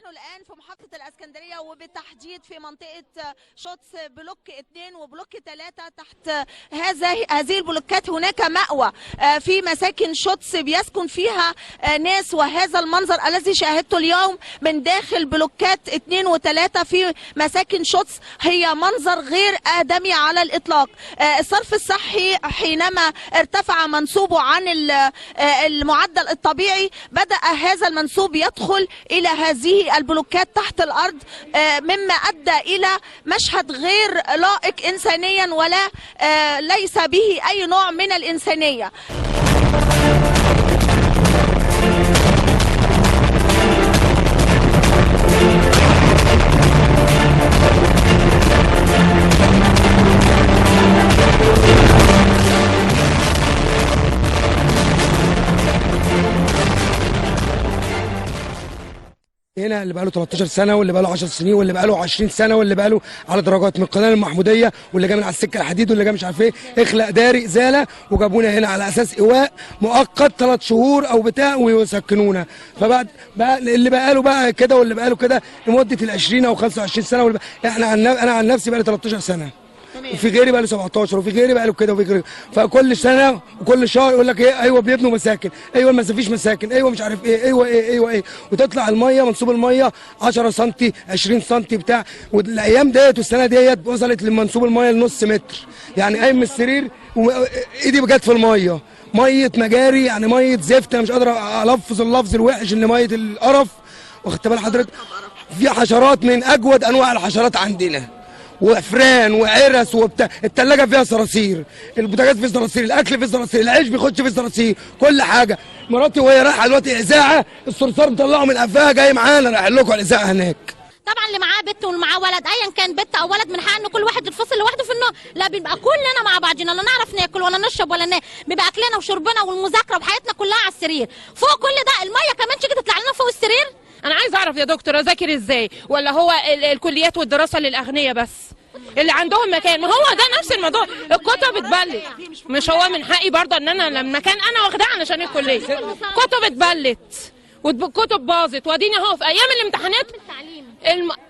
نحن الآن في محافظة الإسكندرية وبالتحديد في منطقة شوتس بلوك 2 وبلوك 3. تحت هذه البلوكات هناك مأوى في مساكن شوتس بيسكن فيها ناس، وهذا المنظر الذي شاهدته اليوم من داخل بلوكات 2 و3 في مساكن شوتس هي منظر غير آدمي على الإطلاق. الصرف الصحي حينما ارتفع منسوبه عن المعدل الطبيعي بدأ هذا المنسوب يدخل إلى هذه البلوكات تحت الأرض، مما أدى إلى مشهد غير لائق إنسانيا ولا ليس به أي نوع من الإنسانية. هنا اللي بقاله 13 سنة واللي بقاله 10 سنين واللي بقاله 20 سنة واللي بقاله على درجات من القناة المحموديه واللي جاي من على السكة الحديد واللي جاي مش عارف ايه، اخلق داري ازالة، وجابونا هنا على اساس ايواء مؤقت 3 شهور او بتاع ويسكنونا. فبعد بقى اللي بقاله بقى كده واللي بقاله كده لمدة ال 20 او 25 سنة، واللي بقى احنا انا عن نفسي بقالي 13 سنة، وفي غيري بقى له 17 وفي غيري بقى له كده وفي غيري، فكل سنة وكل شهر يقول لك ايه، ايوه بيبنوا مساكن، ايوه ما فيش مساكن، ايوه مش عارف ايه، ايوه ايه ايوه ايه، وتطلع المية منسوب المية 10 سم 20 سم بتاع، والايام ديت والسنة ديت وصلت لمنسوب المية لنص متر، يعني قايم من السرير وايدي جت في المية، مية مجاري يعني مية زفت، انا مش قادر الفظ اللفظ الوحش ان مية القرف، واخد بال حضرتك؟ في حشرات من اجود انواع الحشرات عندنا، وفران وعرس وبتاع، الثلاجة فيها صراصير، البوتاجاز فيه صراصير، الاكل فيه صراصير، العيش بيخش فيه صراصير، كل حاجة. مراتي وهي رايحة دلوقتي اذاعة الصرصار مطلعه من قفاها جاي معانا رايح لكم على الاذاعة هناك. طبعا اللي معاه بنت واللي معاه ولد ايا كان بنت او ولد من حق ان كل واحد يتفصل لوحده في النوم، لا بيبقى كلنا مع بعضنا، لا نعرف ناكل ولا نشرب ولا ننام، بيبقى اكلنا وشربنا والمذاكرة وحياتنا كلها على السرير. فوق كل ده المية كمان تيجي تطلع لنا فوق السرير. انا عايز اعرف يا دكتور اذاكر ازاي، ولا هو الكليات والدراسة للاغنياء بس اللي عندهم مكان؟ ما هو ده نفس الموضوع، الكتب اتبلت، مش هو من حقي برضه ان انا لما كان انا واخداه علشان الكلية، كتب اتبلت وكتب باظت، واديني اهو في ايام الامتحانات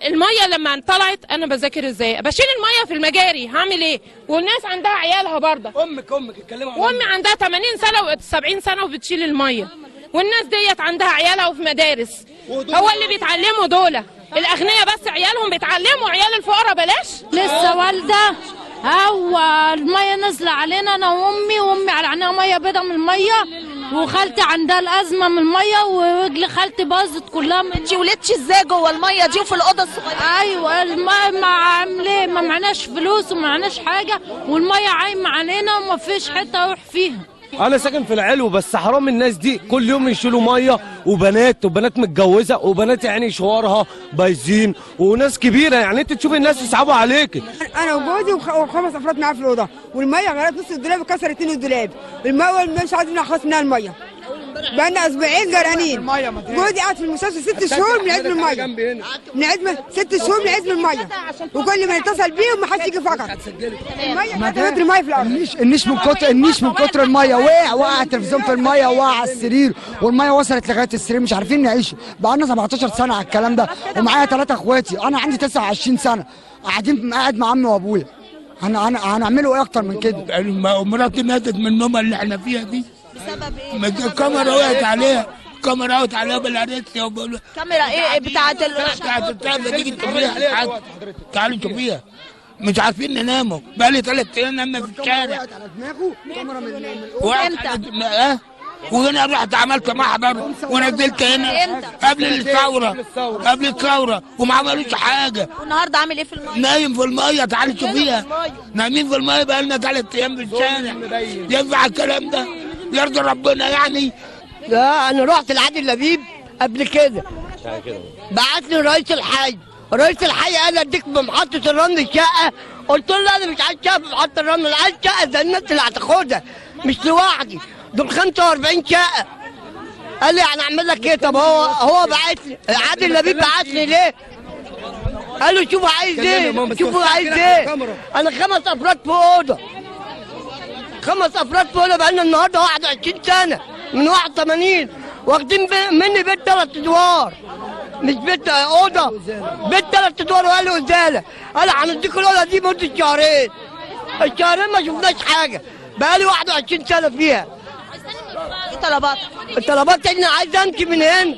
المية لما طلعت انا بذاكر ازاي؟ بشيل المية في المجاري، هعمل ايه؟ والناس عندها عيالها برضه. امك اتكلموا عن وامي عندها 80 سنة و70 سنة وبتشيل المية، والناس ديت عندها عيالها وفي مدارس. هو اللي بيتعلموا دول الاغنياء بس عيالهم بيتعلموا، عيال الفقراء بلاش. لسه والده هو المية نازله علينا انا وامي، وامي على عينها مية بيضة من المية، وخالتي عندها الازمة من المية، ورجل خالتي باظت كلها. انت ولدتي ازاي جوه المية دي وفي الاوضة الصغيرة؟ ايوه المية ما عامله ايه، ما معناش فلوس وما معناش حاجة، والمية عايمه علينا وما فيش حتة اروح فيها. انا ساكن في العلو بس حرام الناس دي كل يوم يشيلوا مية، وبنات وبنات متجوزة وبنات يعني شوارها بايظين وناس كبيرة، يعني انت تشوف الناس يصعبوا عليك. انا وجوزي وخمس افراد معاه في الاوضة، والمية غرقت نص الدولاب وكسرت 2 الدولاب، المية مش عايزين نخلص منها المية. بقالنا اسبوعين غرقانين. جوزي قعد في المستشفى 6 شهور من عزم المية، من عزم 6 شهور من عزم المية، وكل ما يتصل بيهم ما حدش يجي فقط. المية متر مية في الارض. النيش من كتر النيش من كتر المية وقع التلفزيون في المية، وقع على السرير، والمية وصلت لغاية السرير، مش عارفين نعيش. بقالنا 17 سنة على الكلام ده، ومعايا 3 اخواتي، انا عندي 29 سنة، قاعد مع عمي وابويا. هنعمله ايه اكتر من كده؟ مراتي ماتت من النومة اللي احنا فيها دي. بسبب ايه؟ الكاميرا وقعت عليها، الكاميرا وقعت عليها بالعريس. كاميرا ايه؟ بتاعت بتاعت تيجي تشوفيها، تعالوا شوفيها. مش عارفين نناموا، بقالي 3 ايام نايمة في الشارع. وقعت على دماغه كاميرا من امتى؟ وهنا رحت عملت محضر ونزلت هنا قبل الثورة، قبل الثورة، وما عملوش حاجة. والنهارده عامل ايه في المية؟ نايم في المية، تعالي شوفيها. نايمين في المية بقالنا 3 ايام في الشارع. ينفع الكلام ده؟ يرضي ربنا يعني؟ لا انا رحت لعادل لبيب قبل كده، بعت لي رئيس الحي، رئيس الحي قال اديك بمحطه الرمل شقه، قلت له لا انا مش عايز شقه في محطة الرمل، انا عايز شقه زي الناس اللي هتاخدها، مش لوحدي، دول 45 شقه. قال لي يعني اعمل لك ايه؟ طب هو بعت لي عادل لبيب بعت لي ليه؟ قال له شوفوا عايز ايه، شوفوا عايز ايه؟ انا 5 افراد في اوضة، 5 افراد في اوضة، بقالنا النهارده 21 سنة من 81، واخدين مني بيت 3 ادوار، مش بيت اوضة، بيت 3 ادوار، وقالوا ازالة. قال هنديكوا الاوضة دي مده شهرين، الشهرين ما شفناش حاجة، بقالي 21 سنة فيها. ايه طلباتك؟ الطلبات انا عايز امشي من هنا،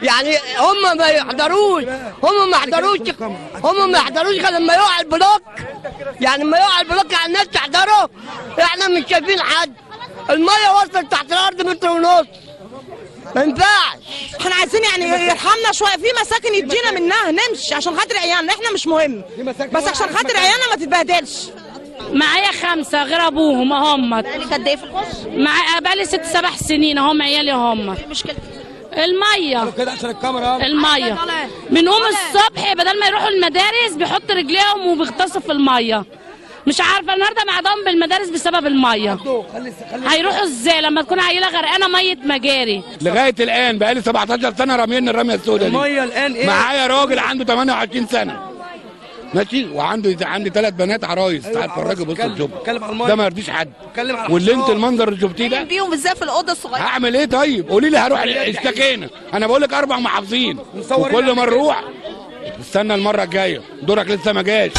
يعني هم ما يحضروش، هم ما يحضروش، هم ما يحضروش غير لما يقع ال block، يعني لما يقع ال block على الناس تحضره. احنا مش شايفين حد، المية وصلت تحت الارض 1.5 متر، ما ينفعش. احنا عايزين يعني يرحمنا شوية، في مساكن يدينا منها نمشي عشان خاطر عيالنا، احنا مش مهم، بس عشان خاطر عيالنا ما تتبهدلش. معايا 5 غير ابوهم هم. بقالك قد ايه في الحوش؟ بقالي 6 7 سنين اهم عيالي هم. ايه مشكلتك؟ المية كده عشان الكاميرا. المية بنقوم الصبح بدل ما يروحوا المدارس بيحط رجليهم وبيغطسوا في المية. مش عارفه النهارده معدهم بالمدارس بسبب المية. هيروحوا ازاي لما تكون عيله غرقانة مية مجاري؟ لغاية الان بقالي 17 سنة راميين الرمية السوداء دي. المية الان ايه؟ معايا راجل عنده 28 سنة ماشي، وعنده عندي 3 بنات عرايس. تعال اتفرجي بص شوف، ده ما يرضيش حد. واللي انت المنظر اللي شفتيه ده بيهم ازاي في الاوضة الصغيرة؟ هعمل ايه طيب؟ قولي لي هروح. اشتكينا، انا بقول لك 4 محافظين، وكل ما نروح استنى المرة الجاية، دورك لسه ما جاش.